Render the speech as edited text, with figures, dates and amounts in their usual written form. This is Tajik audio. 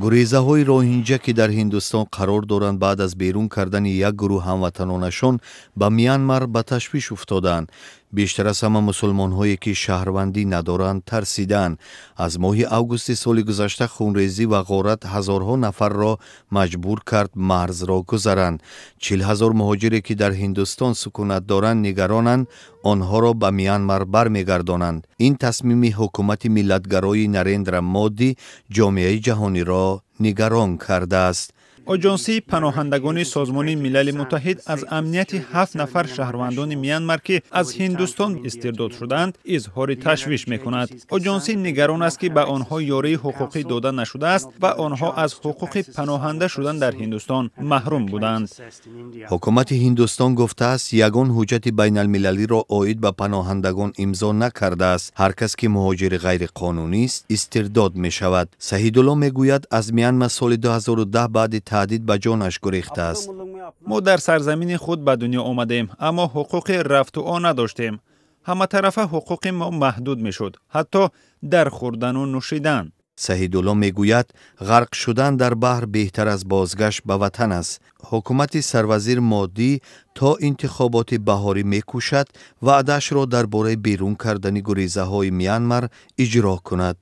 Гурезаҳои роҳинҷа, ки дар Ҳиндустон қарор доранд, баъд аз берун кардани як гурӯҳ ҳамватанонашон ба Мянмар ба ташвиш уфтодаанд. Бештар аз ҳама мусулмонҳое, ки шаҳрвандӣ надоранд, тарсидаанд. Аз моҳи августи соли гузашта хунрезӣ ва ғорат ҳазорҳо нафарро маҷбур кард марзро гузаранд. 40 000 муҳоҷире, ки дар Ҳиндустон сукунат доранд, нигаронанд, онҳоро ба Мянмар бармегардонанд. Ин тасмими ҳукумати миллатгарои Нарендра Моди ҷомеаи ҷаҳониро нигарон кардааст. Оҷонсии паноҳандагони Созмони Милали Муттаҳид аз амнияти ҳафт нафар шаҳрвандони Мянмар, ки аз Ҳиндустон истирдод шудаанд, изҳори ташвиш мекунад. Оҷонсӣ нигарон аст, ки ба онҳо ёрии ҳуқуқӣ дода нашудааст ва онҳо аз ҳуқуқи паноҳанда шудан дар Ҳиндустон маҳрум буданд. Ҳукумати Ҳиндустон гуфтааст, ягон ҳуҷҷати байналмилалиро оид ба паноҳандагон имзо накардааст. Ҳар кас, ки муҳоҷири ғайриқонунист, истирдод мешавад. Саҳидулло мегӯяд, аз Мянма соли 2010 баъди таҳдид ба ҷонаш гурехтааст. Мо дар сарзамини худ ба дунё омадем, аммо ҳуқуқи рафтуо надоштем. Ҳаматарафа ҳуқуқи мо маҳдуд мешуд, ҳатто дар хӯрдану нӯшидан. Саҳидулло мегӯяд, ғарқ шудан дар баҳр беҳтар аз бозгашт ба ватан аст. Ҳукумати сарвазир Моддӣ то интихоботи баҳорӣ мекӯшад ваъдаашро дар бораи берун кардани гурезаҳои Мянмар иҷро кунад.